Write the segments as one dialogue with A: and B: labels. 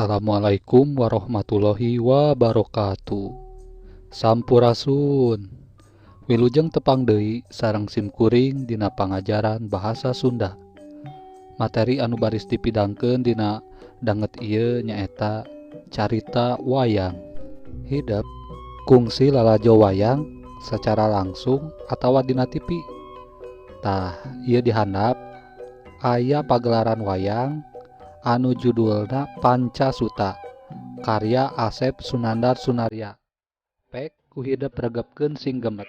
A: Assalamualaikum warahmatullahi wabarakatuh. Sampurasun. Wilujeng tepang deui sareng simkuring dina pangajaran bahasa Sunda. Materi anu baris dipidangkeun dina danget ieu nyaeta carita wayang. Hidep kungsi lalajo wayang secara langsung atawa dina TV. Tah, ieu dihandap aya pagelaran wayang anu judulna Pancasuta karya Asep Sunandar Sunarya. Pek ku hidep regepkeun sing gemet.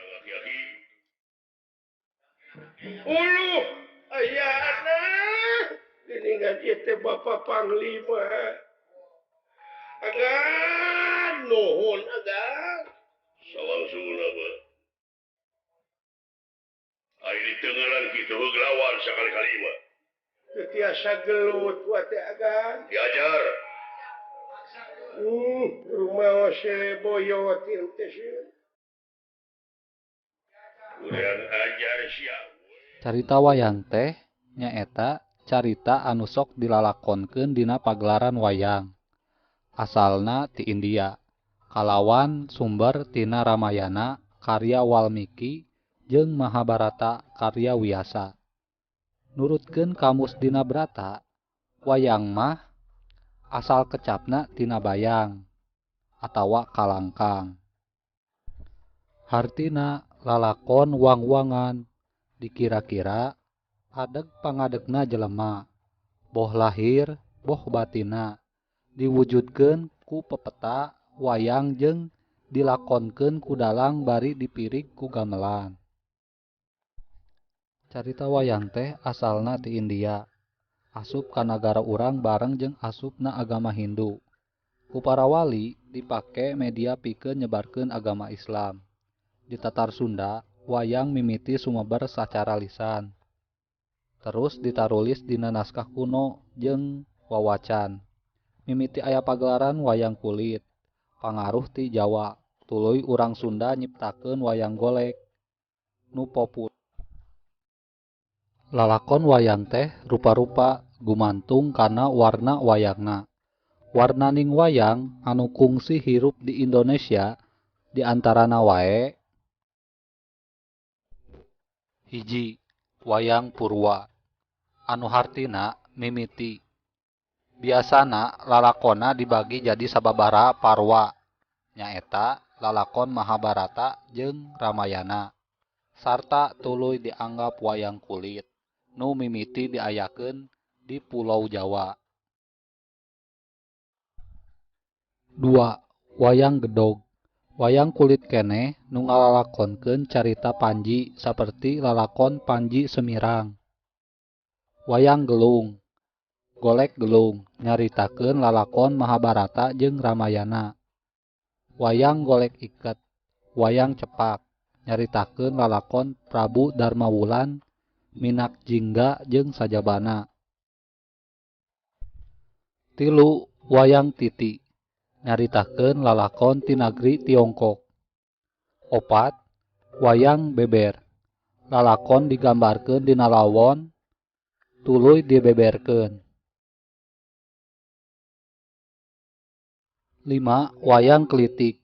B: Uluh ayana geuningan ieu teh Bapak Panglima. Agan nuhun agan.
C: Sawangsuna mah. Ari ditengelan kitu heug lawan sakali-kali mah.
B: Teu tiasa gelut wa teh agan.
C: Diajar.
B: Rumaos boyot ieu teh sieun.
C: Urang ajar sia.
A: Carita wayang teh nyaeta carita anu sok dilalakonkeun dina pagelaran wayang. Asalna ti India, kalawan sumber tina Ramayana karya Walmiki jeung Mahabharata karya Wiyasa. Nurutkeun kamus dina Brata, wayang mah asal kecapna tina bayang atawa kalangkang. Hartina lalakon wang-wangan dikira-kira adeg pangadegna jelema, boh lahir boh batina, diwujudkeun ku pepeta wayang jeung dilakonkeun ku dalang bari dipirig ku gamelan. Carita wayang teh asalna ti India, asup ka nagara urang bareng jeung asupna agama Hindu. Ku para wali dipake media pikeun nyebarkeun agama Islam. Di Tatar Sunda, wayang mimiti sumebar sacara lisan. Terus ditarulis dina naskah kuno jeung wawacan. Mimiti aya pagelaran wayang kulit, pangaruh ti Jawa, tuluy urang Sunda nyiptakeun wayang golek nu populer. Lalakon wayang teh rupa-rupa gumantung kana warna wayangna. Warnaning wayang anu kungsi hirup di Indonesia di antarana wae: 1. Wayang Purwa anu hartina mimiti. Biasana lalakonna dibagi jadi sababaraha parwa, nyaeta lalakon Mahabharata jeung Ramayana, sarta tuluy dianggap wayang kulit nu mimiti diayakeun di Pulau Jawa. 2. Wayang Gedog. Wayang kulit keneh nu ngalalakonkeun carita Panji saperti lalakon Panji Semirang. Wayang Gelung Golek Gelung nyaritakeun lalakon Mahabharata jeung Ramayana. Wayang Golek Iket Wayang Cepak nyaritakeun lalakon Prabu Darmawulan Minak Jingga jeung sajabana. 3. Wayang Titi nyaritakeun lalakon ti nagri Tiongkok. 4. Wayang Beber lalakon digambarkeun dina lawon tuluy dibeberkeun. 5. Wayang Klitik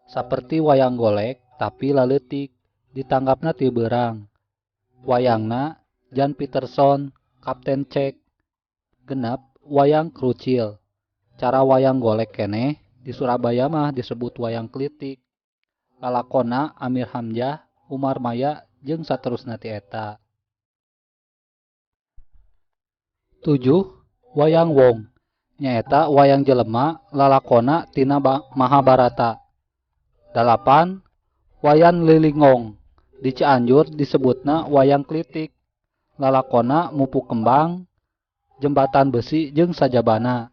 A: saperti wayang golek tapi laleutik, ditanggapna ti beurang. Wayangna Jan Peterson, Kapten Cek. 6. Wayang Krucil cara wayang golek keneh di Surabaya mah disebut wayang klitik. Lalakonna Amir Hamzah, Umar Maya jeung saterusna ti eta. 7. Wayang Wong nyaeta wayang jelema lalakonna tina Mahabharata. 8. Wayang Lilingong di Cianjur disebutna wayang klitik. Lalakonna Mupu Kembang, Jembatan Besi jeung sajabana.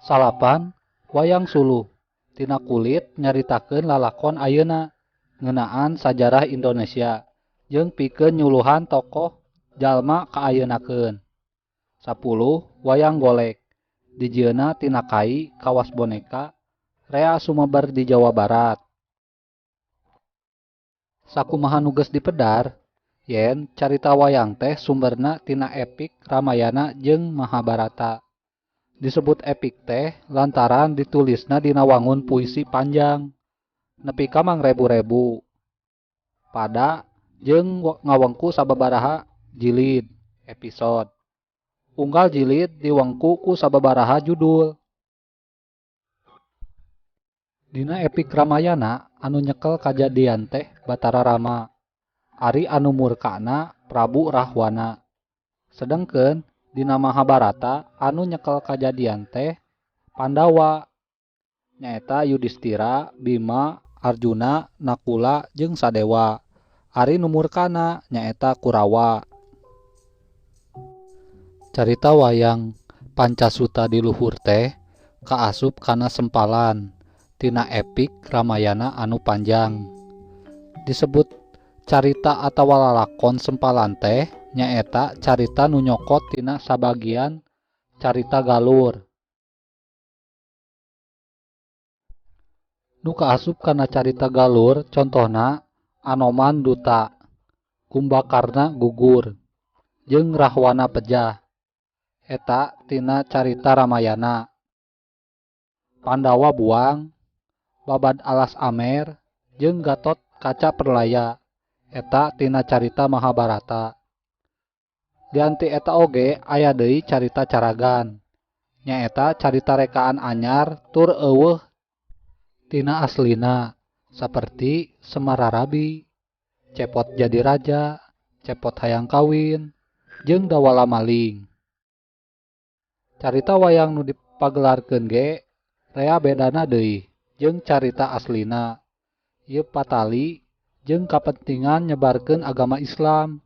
A: 9. Wayang Suluh tina kulit nyaritakeun lalakon ayeuna ngeunaan sajarah Indonesia jeung pikeun nyuluhan tokoh jalma kaayeunakeun. 10. Wayang Golek dijieunna tina kai kawas boneka rea sumebar di Jawa Barat. Sakumaha nu geus dipedar yen carita wayang teh sumberna tina epik Ramayana jeung Mahabharata. Disebut epik teh lantaran ditulisna dina wangun puisi panjang nepi ka mangrebu-rebu pada jeung ngawengku sababaraha jilid episode. Unggal jilid diwengku ku sababaraha judul. Dina epik Ramayana anu nyekel kajadian teh Batara Rama, ari anu murkana Prabu Rahwana. Sedengkeun dina Mahabharata anu nyekel kajadian teh Pandawa, nyaeta Yudhistira, Bima, Arjuna, Nakula jeung Sadewa. Ari nu murkana nyaeta Kurawa. Carita wayang Pancasuta di luhur teh kaasup kana sempalan tina epik Ramayana anu panjang. Disebut carita atawa lalakon sempalan teh nyaeta carita nu nyokot tina sabagian carita galur. Nu kaasup kana carita galur contohna Anoman Duta, Kumbakarna gugur, jeung Rahwana pejah. Eta tina carita Ramayana. Pandawa buang, Babad Alas Amer, jeung Gatot Kaca Perlaya. Eta tina carita Mahabharata. Dianti eta oge aya deui carita Caragan. Nyaeta carita rekaan anyar tur eueuh tina aslina, saperti Semar Rarabi, Cepot jadi raja, Cepot hayang kawin, jeung Dawala maling. Carita wayang nu dipagelarkeun ge rea bedana deui jeung carita aslina. Ieu patali jeung kapentingan nyebarkeun agama Islam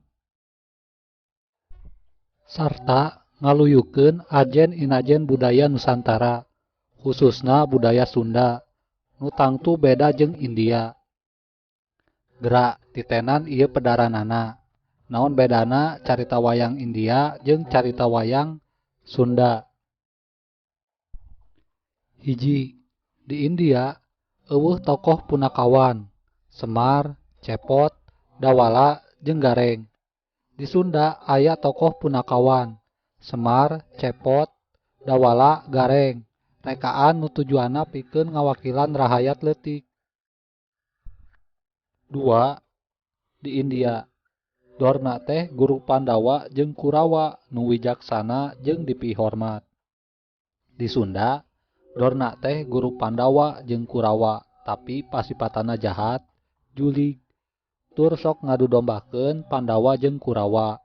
A: sarta ngaluyukeun ajen inajen budaya Nusantara, khususna budaya Sunda nu tangtu beda jeung India. Gerak titenan ieu pedaranana. Naon bedana carita wayang India jeung carita wayang Sunda? Hiji, di India eueuh tokoh punakawan, Semar, Cepot, Dawala jeung Gareng. Di Sunda aya tokoh punakawan, Semar, Cepot, Dawala, Gareng. Rekaan nu tujuanna pikeun ngawakilan rahayat leutik. 2. Di India, Dorna teh guru Pandawa jeung Kurawa nu wijaksana jeung dipihormat. Di Sunda, Dorna teh guru Pandawa jeung Kurawa, tapi pasipatana jahat, julig, tur sok ngadudombakeun Pandawa jeung Kurawa.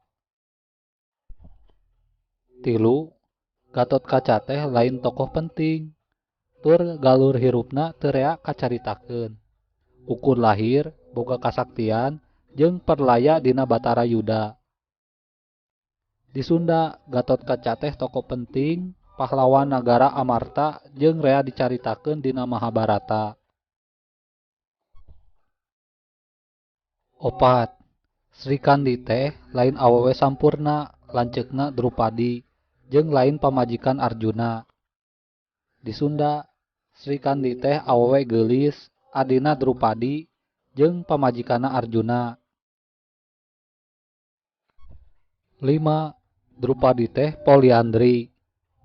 A: 3. Gatot Kaca teh lain tokoh penting, tur galur hirupna teu rea kacaritakeun. Ukur lahir, boga kasaktian, jeung perlaya dina Batara Yuda. Di Sunda, Gatot Kaca teh tokoh penting, pahlawan nagara Amarta jeung rea dicaritakeun dina Mahabharata. 4. Sri Kandi teh lain awewe sampurna, lanceukna Drupadi, jeung lain pamajikan Arjuna. Di Sunda, Sri Kandi teh awewe geulis, adina Drupadi, jeung pamajikanna Arjuna. 5. Drupadi teh poliandri,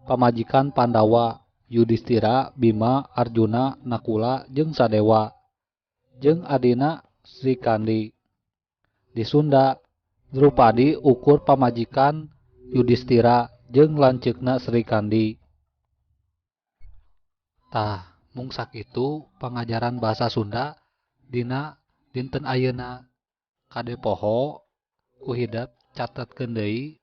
A: pamajikan Pandawa, Yudhistira, Bima, Arjuna, Nakula, jeung Sadewa, jeung adina Sri Kandi. Di Sunda, Drupadi ukur pamajikan Yudhistira jeung lanceukna Sri Kandi. Tah, mung sakitu pangajaran bahasa Sunda dina dinten ayeuna. Kade poho ku hidep catetkeun deui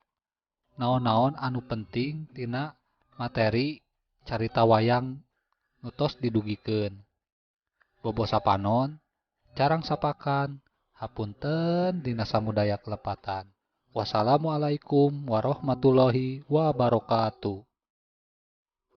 A: naon-naon anu penting tina materi carita wayang nu tos didugikeun. Bobo sapanon, carang sapakan, hapunten dina samudaya kelepatan. Wassalamualaikum warahmatullahi wabarakatuh.